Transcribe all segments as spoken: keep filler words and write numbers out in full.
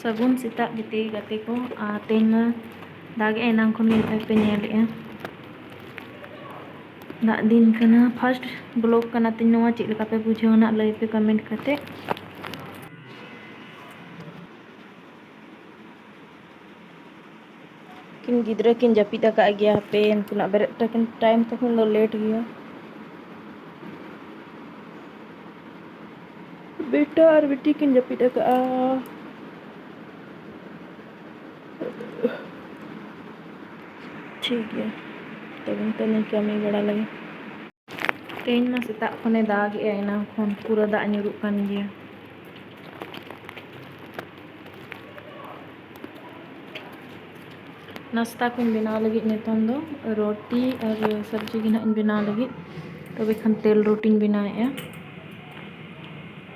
ᱥᱟᱹᱜᱩᱱ ᱥᱮᱛᱟᱜ ᱜᱟᱛᱮ ᱜᱟᱛᱮ ᱠᱚ᱾ ᱟᱨ ᱛᱮᱦᱮᱧ ᱢᱟ ᱫᱟᱜ ᱮᱜᱼᱟᱭ, ᱮᱱᱟᱝ ᱠᱷᱚᱱ ᱜᱮ ᱱᱚᱜᱼᱚᱭ ᱯᱮ ᱧᱮᱞᱮᱜᱼᱟ᱾ ᱫᱟᱜ ᱫᱤᱱ ᱠᱟᱱᱟ, first vlog ᱠᱟᱱᱟ ᱛᱤᱧ᱾ ᱱᱚᱣᱟ ᱪᱮᱫ ᱞᱮᱠᱟ ᱯᱮ ᱵᱩᱡᱷᱟᱹᱣᱟ ᱱᱟᱜ ᱞᱟᱹᱭ ᱯᱮ comment ᱠᱟᱛᱮ᱾ ᱠᱤᱱ ᱜᱤᱫᱽᱨᱟᱹ ᱠᱤᱱ ᱡᱟᱹᱯᱤᱫ ᱟᱠᱟᱫ ᱜᱮᱭᱟ᱾ ᱦᱟᱯᱮ ᱩᱱᱠᱤᱱᱟᱜ ᱵᱮᱨᱮᱫ ᱛᱟᱹᱠᱤᱱ, time ᱛᱟᱹᱠᱤᱱ ᱫᱚ late ᱜᱮᱭᱟ᱾ ᱵᱮᱴᱟ ᱟᱨ ᱵᱤᱴᱤ ᱠᱤᱱ ᱡᱟᱹᱯᱤᱫ ᱟᱠᱟᱫᱼᱟ᱾ ᱴᱷᱤᱠ ᱜᱮᱭᱟ, ᱛᱚᱵᱮ ᱱᱤᱛᱚᱜ ᱫᱚᱧ ᱠᱟᱹᱢᱤ ᱵᱟᱲᱟ ᱞᱮᱜᱮ᱾ ᱛᱮᱦᱮᱧ ᱢᱟ ᱥᱮᱛᱟᱜ ᱠᱷᱚᱱᱮ ᱫᱟᱜ ᱮᱜᱼᱟ, ᱮᱱᱟᱝ ᱠᱷᱚᱱ ᱯᱩᱨᱟᱹ ᱫᱟᱜ ᱧᱩᱨᱩᱜ ᱠᱟᱱ ᱜᱮᱭᱟ᱾ ᱱᱟᱥᱛᱟ ᱠᱚᱧ ᱵᱮᱱᱟᱣ ᱞᱟᱹᱜᱤᱫ ᱱᱤᱛᱚᱝ ᱫᱚ ᱨᱩᱴᱤ ᱟᱨ ᱥᱚᱵᱽᱡᱤ ᱜᱮ ᱱᱟᱦᱟᱜ ᱤᱧ ᱵᱮᱱᱟᱣ ᱞᱟᱹᱜᱤᱫ᱾ ᱛᱚᱵᱮ ᱠᱷᱟᱱ ᱛᱮᱞ ᱨᱩᱴᱤᱧ ᱵᱮᱱᱟᱣᱮᱫᱼᱟ᱾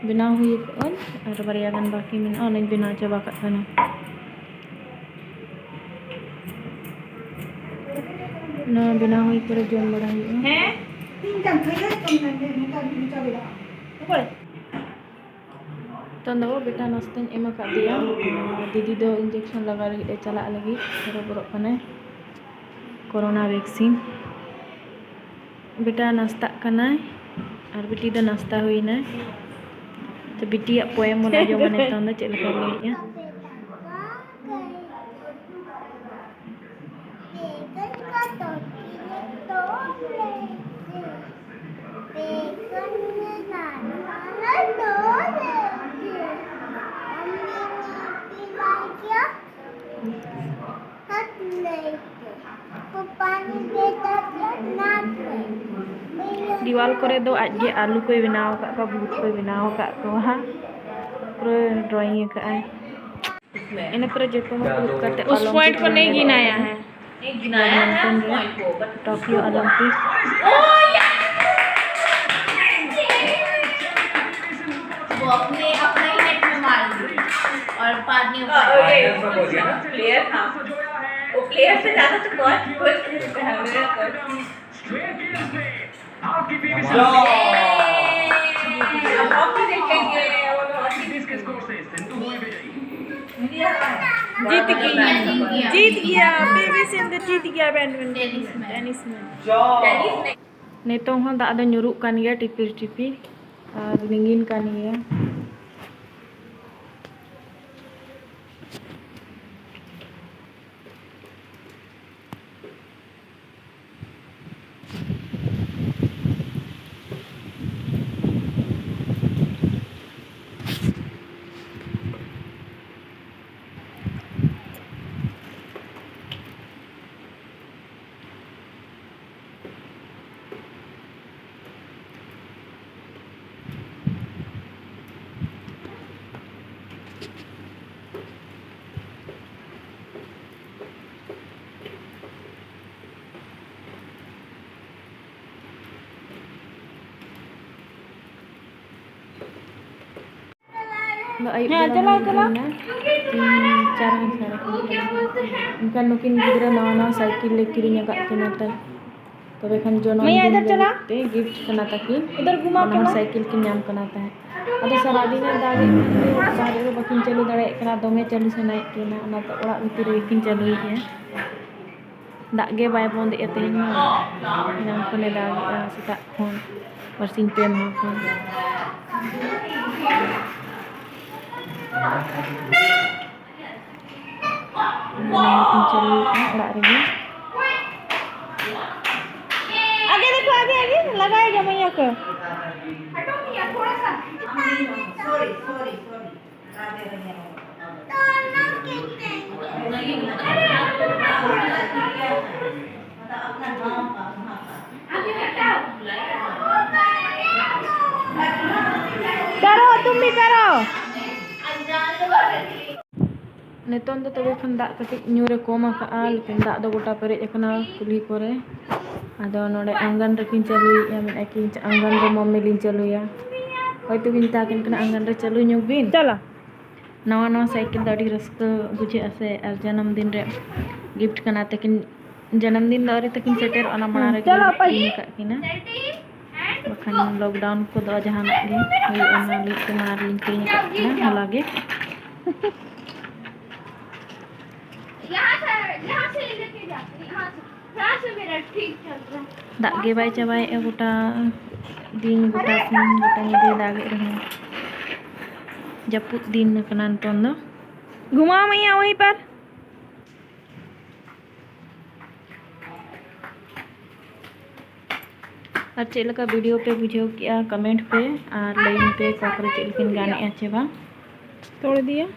ᱵᱮᱱᱟᱣ ᱦᱩᱭ ᱠᱟᱜᱼᱟᱹᱧ ᱟᱨ ᱵᱟᱨᱭᱟ ᱜᱟᱱ ᱵᱟᱹᱠᱤ ᱢᱮᱱᱟᱜᱼᱟ, ᱚᱱᱟᱧ ᱵᱮᱱᱟᱣ ᱪᱟᱵᱟ ᱠᱟᱜ ᱠᱟᱱᱟ᱾ ᱱᱚᱣᱟ ᱵᱮᱱᱟᱣ ᱦᱩᱭ ᱯᱚᱨᱮ ᱡᱚᱢ ᱵᱟᱲᱟ ᱦᱩᱭᱩᱜᱼᱟ᱾ ᱦᱮᱸ? ᱤᱧ ᱠᱟᱱ ᱛᱷᱟᱹᱭᱟᱹ ᱠᱟᱱ ᱢᱮᱱᱫᱮ, ᱱᱚᱝᱠᱟ ᱜᱮ ᱢᱚᱪᱟ ᱵᱮᱱᱟᱜᱼᱟ᱾ ᱚᱠᱚᱭ? ᱱᱤᱛᱚᱝ ᱫᱚ ᱵᱮᱴᱟ ᱱᱟᱥᱛᱟᱧ ᱮᱢ ᱟᱠᱟᱫᱮᱭᱟ᱾ ᱟᱨ ᱫᱤᱫᱤ ᱫᱚ injection ᱞᱟᱜᱟᱣ ᱞᱟᱹᱜᱤᱫ ᱮ ᱪᱟᱞᱟᱜ ᱞᱟᱹᱜᱤᱫ ᱦᱚᱨᱚᱵᱚᱨᱚᱜ ᱠᱟᱱᱟᱭ ᱠᱳᱨᱳᱱᱟ vaccine᱾ ᱵᱮᱴᱟ ᱱᱟᱥᱛᱟᱜ ᱠᱟᱱᱟᱭ ᱟᱨ ᱵᱤᱴᱤ ᱫᱚ ᱱᱟᱥᱛᱟ ᱦᱩᱭᱱᱟᱭ᱾ ᱛᱚ ᱵᱤᱴᱤᱭᱟᱜ poem ᱵᱚᱱ ᱟᱸᱡᱚᱢᱟ ᱱᱤᱛᱚᱝ ᱫᱚ ᱪᱮᱫ ᱞᱮᱠᱟᱭ ᱞᱟᱹᱭᱮᱜᱼᱟ᱾ ᱫᱮᱣᱟᱞ ᱠᱚᱨᱮ ᱫᱚ ᱟᱡ ᱜᱮ ᱟᱞᱩ ᱠᱚᱭ ᱵᱮᱱᱟᱣ ᱟᱠᱟᱫ ᱠᱚᱣᱟ, ᱵᱷᱩᱛ ᱠᱚᱭ ᱵᱮᱱᱟᱣ ᱟᱠᱟᱫ ᱠᱚᱣᱟ᱾ ᱯᱩᱨᱟᱹ drawing ᱟᱠᱟᱫ ᱟᱭ᱾ ᱤᱱᱟᱹ ᱯᱚᱨᱮ ᱡᱚᱛᱚ ᱦᱚᱲ ᱫᱩᱲᱩᱵ ᱠᱟᱛᱮ ᱩᱥ Olympic point ᱠᱚ ᱱᱤᱭᱮ ᱜᱤᱱᱟᱭᱟ ᱦᱮᱸ᱾ Badminton ᱨᱮ Tokyo Olympic᱾ वो अपने अपना ही net में मार दी और बाद में हाँ, और ये player था। वो player से ज्यादा तो बहुत बहुत कुछ है मेरे को। अब हॉकी देखेंगे, वो तो हॉकी। ᱡᱤᱛ ᱜᱮᱭᱟ, ᱡᱤᱛ ᱜᱮᱭᱟ, ᱵᱮᱵᱤ ᱥᱮᱱ ᱫᱚ ᱡᱤᱛ ᱜᱮᱭᱟ badminton, tennis match. ᱱᱤᱛᱚᱝ ᱦᱚᱸ ᱫᱟᱜ ᱫᱚ ᱧᱩᱨᱩᱜ ᱠᱟᱱ ᱜᱮᱭᱟ ᱴᱤᱯᱤᱨ ᱴᱤᱯᱤᱨ ᱟᱨ ᱞᱤᱸᱜᱤᱱ ᱠᱟᱱ ᱜᱮᱭᱟ᱾ ᱟᱫᱚ ᱟᱹᱭᱩᱵ ᱦᱮᱸ, ᱵᱮᱲᱟ ᱪᱟᱞᱟᱣ, ᱦᱩᱭ ᱪᱟᱞᱟᱣ᱾ ᱮᱱᱟ᱾ ᱛᱤᱱ, ᱪᱟᱨ ᱦᱟᱡᱟᱨ ᱠᱟᱱᱟ᱾ ᱮᱱᱠᱷᱟᱱ ᱱᱩᱠᱤᱱ ᱜᱤᱫᱽᱨᱟᱹ ᱱᱟᱣᱟ ᱱᱟᱣᱟ ᱥᱟᱭᱠᱮᱞ ᱞᱮ ᱠᱤᱨᱤᱧ ᱟᱠᱟᱫ ᱠᱤᱱᱟ ᱛᱟᱭ᱾ ᱛᱚᱵᱮ ᱠᱷᱟᱱ ᱡᱚᱱᱚᱢ ᱢᱟᱭᱟ, ᱫᱤᱱ ᱤᱫᱷᱟᱨ ᱪᱟᱞᱟᱣ᱾ ᱞᱟᱹᱜᱤᱫ ᱛᱮ gift ᱠᱟᱱᱟ ᱛᱟᱹᱠᱤᱱ᱾ ᱤᱫᱷᱟᱨ ᱜᱷᱩᱢᱟ ᱚᱱᱟ ᱦᱚᱸ ᱠᱮᱢᱮᱨᱟ᱾ ᱥᱟᱭᱠᱮᱞ ᱠᱤᱱ ᱧᱟᱢ ᱠᱟᱱᱟ ᱛᱟᱦᱮᱸᱫ᱾ ᱟᱫᱚ ᱥᱟᱨᱟᱫᱤᱱᱮ ᱫᱟᱜᱮᱫ ᱠᱷᱟᱱ ᱫᱚ ᱵᱟᱦᱨᱮ ᱨᱮ ᱵᱟᱹᱠᱤᱱ ᱪᱟᱹᱞᱩ ᱫᱟᱲᱮᱭᱟᱜ ᱠᱟᱱᱟ, ᱫᱚᱢᱮ ᱪᱟᱹᱞᱩ ᱥᱟᱱᱟᱭᱮᱫ ᱠᱤᱱᱟ, ᱚᱱᱟᱛᱮ ᱚᱲᱟᱜ ᱵᱷᱤᱛᱤᱨ ᱨᱮᱜᱮ ᱠᱤᱱ ᱪᱟᱹᱞᱩᱭᱮᱫᱼᱟ᱾ ᱫᱟᱜ ᱜᱮ ᱵᱟᱭ ᱵᱚᱱᱫᱮᱜᱼᱟ ᱛᱮᱦᱮᱧ ᱢᱟ, ᱮᱱᱟᱝ ᱠᱷᱚᱱᱮ ᱫᱟᱜᱮᱜᱼᱟ ᱥᱮᱛᱟᱜ ᱠᱷᱚᱱ, ᱵᱟᱨᱥᱤᱧ ᱯᱮ ᱢᱟᱦᱟ ᱠᱷᱚᱱ᱾ ᱚᱱᱟ ᱠᱤᱱ ᱪᱟᱹᱞᱩᱭᱮᱫᱼᱟ ᱚᱲᱟᱜ ᱨᱮᱜᱮ᱾ ᱟᱜᱮ ᱫᱮᱠᱷᱚ, ᱟᱜᱮ, ᱟᱜᱮ, ᱞᱟᱜᱟᱭᱮᱜᱟ ᱢᱟᱭᱟ ᱠᱚ᱾ करो, तुम भी करो। ᱱᱤᱛᱚᱝ ᱫᱚ ᱛᱚᱵᱮ ᱠᱷᱟᱱ ᱫᱟᱜ ᱠᱟᱹᱴᱤᱡ ᱧᱩᱨᱮ ᱠᱚᱢ ᱟᱠᱟᱜᱼᱟ, ᱞᱮᱠᱤᱱ ᱫᱟᱜ ᱫᱚ ᱜᱚᱴᱟ ᱯᱮᱨᱮᱡ ᱟᱠᱟᱱᱟ ᱠᱩᱞᱦᱤ ᱠᱚᱨᱮ᱾ ᱟᱫᱚ ᱱᱚᱰᱮ ᱟᱝᱜᱟᱱ ᱨᱮᱠᱤᱱ ᱪᱟᱹᱞᱩᱭᱮᱫᱼᱟ, ᱢᱮᱱᱮᱫᱼᱟ ᱠᱤᱱ ᱟᱝᱜᱟᱱ ᱨᱮ ᱢᱚᱢᱤ ᱞᱤᱧ ᱪᱟᱹᱞᱩᱭᱟ᱾ ᱦᱚᱭᱛᱳ ᱵᱤᱱ ᱢᱮᱛᱟ ᱠᱤᱱ ᱠᱟᱱᱟ ᱟᱝᱜᱟᱱ ᱨᱮ ᱪᱟᱹᱞᱩ ᱧᱚᱜ ᱵᱤᱱ᱾ ᱪᱟᱞᱟ᱾ ᱱᱟᱣᱟ ᱱᱟᱣᱟ ᱥᱟᱭᱠᱮᱞ ᱫᱚ ᱟᱹᱰᱤ ᱨᱟᱹᱥᱠᱟᱹ ᱵᱩᱡᱷᱟᱹᱜᱼᱟ ᱥᱮ, ᱟᱨ ᱡᱟᱱᱟᱢ ᱫᱤᱱ ᱨᱮ gift ᱠᱟᱱᱟ ᱛᱟᱹᱠᱤᱱ᱾ ᱡᱟᱱᱟᱢ ᱫᱤᱱ ᱫᱚ ᱟᱹᱣᱨᱤ ᱛᱟᱹᱠᱤᱱ ᱥᱮᱴᱮᱨᱚᱜᱼᱟ, ᱚᱱᱟ ᱢᱟᱲᱟᱝ ᱦᱩᱸ, ᱨᱮᱜᱮ ᱪᱟᱞᱟᱣ ᱞᱤᱧ ᱯᱟᱭ᱾ ᱠᱤᱨᱤᱧ ᱟᱠᱟᱫ ᱠᱤᱱᱟ᱾ ᱵᱟᱠᱷᱟᱱ lockdown ᱠᱚᱫᱚ ᱡᱟᱦᱟᱱᱟᱜ ᱜᱮ ᱦᱩᱭᱩᱜᱼᱟ, ᱚᱱᱟ ᱞᱟᱹᱜᱤᱫ ᱛᱮ ᱢᱟ ᱞᱤᱧ ᱠᱤᱨᱤᱧ ᱟᱠᱟᱫ ᱠᱤᱱᱟ ᱦᱚᱞᱟ ᱜᱮ᱾ यहाँ से, यहाँ से लेके जाते हैं, यहाँ से, यहाँ से मेरा ठीक चल रहा है। ᱫᱟᱜ ᱜᱮ ᱵᱟᱭ ᱪᱟᱵᱟᱭᱮᱫᱼᱟ, ᱜᱚᱴᱟ ᱫᱤᱱ, ᱜᱚᱴᱟ ᱥᱤᱧ, ᱜᱚᱴᱟ ᱧᱤᱫᱟᱹᱭ ᱫᱟᱜᱮᱫ ᱨᱮᱦᱚᱸ, ᱡᱟᱹᱯᱩᱫ ᱫᱤᱱ ᱠᱟᱱᱟ ᱱᱤᱛᱚᱝ ᱫᱚ᱾ ᱜᱷᱩᱢᱟᱣ ᱢᱮᱭᱟ ᱣᱟᱦᱤᱸ ᱯᱟᱨ᱾ ᱟᱨ ᱪᱮᱫ ᱞᱮᱠᱟ video ᱯᱮ ᱵᱩᱡᱷᱟᱹᱣ ᱠᱮᱜᱼᱟ, comment ᱯᱮ ᱟᱨ ᱞᱟᱹᱭᱟᱹᱧ ᱯᱮ, ᱚᱠᱟ ᱠᱚᱨᱮ ᱪᱮᱫ ᱞᱮᱠᱟᱧ ᱜᱟᱱᱮᱜᱼᱟ ᱪᱮ ᱵᱟᱝ᱾ ᱛᱚᱲ ᱤᱫᱤᱭᱟ᱾